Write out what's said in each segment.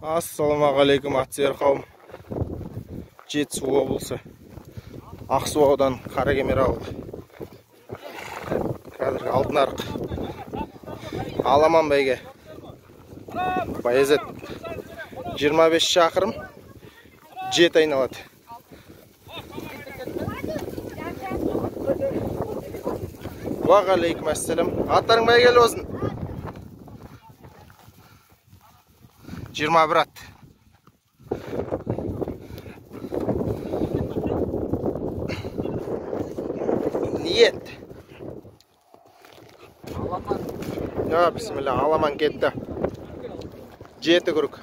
Ассалаумағалейкум, атсүйер қауым. Жетісу облысы, Ақсу ауданы, Қаракемер ауылы. Қазіргі алтын арық. Аламан бәйге. Баязет 25 шақырым, 7 айналады. Уағалейкум ассалам. Аттарың бәйгелі болсын. 21 ат. Ниет. Ya bismillah, аламан кетті. 7 күрік.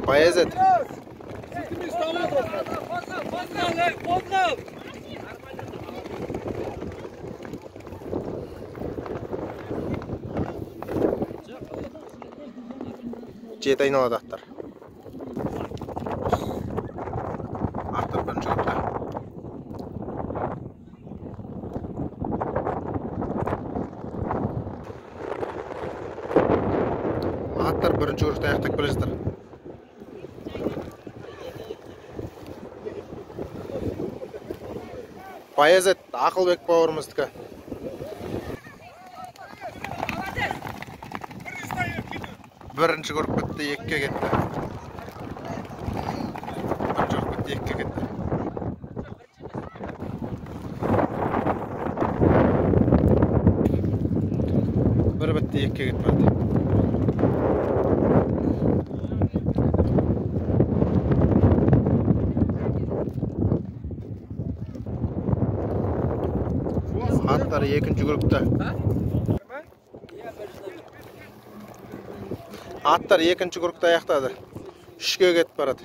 Баязет. Жеті айналады аттар. Аттар бірінші группа. Аттар бірінші группа аяқтап келе жатыр. Баязет Ақылбек бауырымыздікі. Бірінші көріп бітті, екіге кетті. Бірінші көріп бітті, екіге кетті. Бір бітті, екіге кетіп барады. Аттар екінші группта. Аттар екінші группта аяқтады. 3-ке кетіп барады.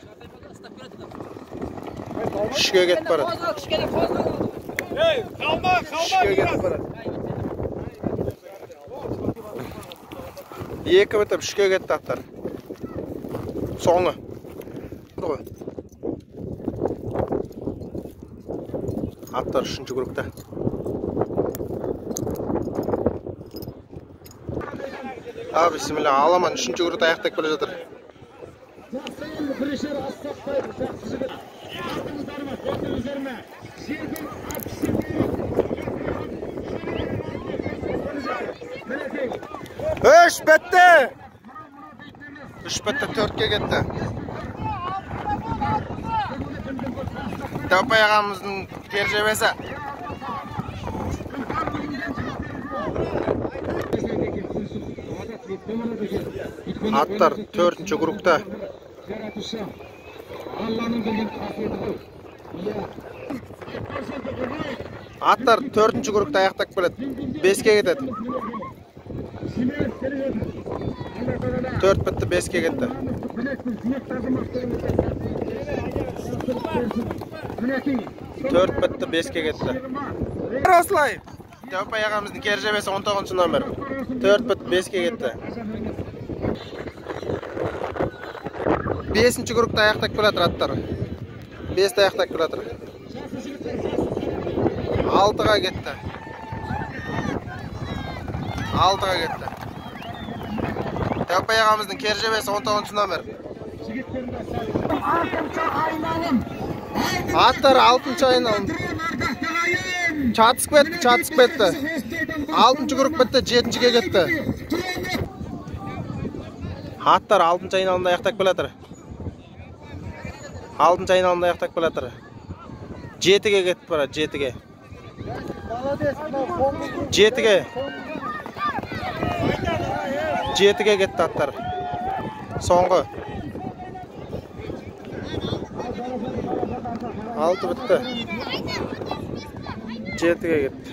3-ке кетіп барады. 3-ке кетіп барады. 2 бітіп 3-ке кетті аттар. Соңы. Аттар 3-ші группта. Бисмилля, аламан 3-ші группа аяқтап келе жатыр. Үш бітті. 3 бітті, 4-ке кетті. Тәупай ағамыздың кержебесі. Аттар 4-ші группта. Аттар 4-ші группта аяқтап келеді. 5-ке кетеді. 4 бітті, 5-ке кетті. 4 бітті, 5-ке кетті. Осылай. Тәупай ағамыздың кержебесі 19 номер. 4 бітті, 5-ке кетті. 5-ші группта аяқтап келе жатыр аттар. 5-ті аяқтап келе жатыр. 6-ға кетті. 6-ға кетті. Тәупай ағамыздың кержебесі 19 номер. Аттар 6-шы айналым. Чатысып кетті, чатысып кетті. 6-шы групп бітті, 7-шіге кетті. Аттар 6-шы айналымда аяқтап келе жатыр. 6-шы айналымда аяқтап келе жатыр. 7-ге кетіп барады, 7-ге. 7-ге. 7-ге кетті аттар. Соңғы. 6 бітті. 7-ге кетті.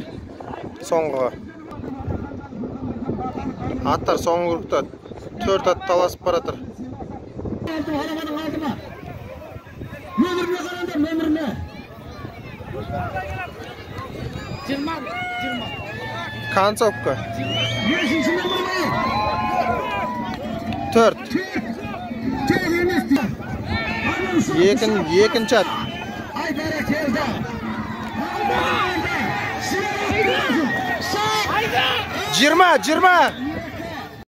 Соңғыға. Аттар соңғы группта 4 ат таласып баратыр. Концовка. 4. Екінші ат. 20, 20.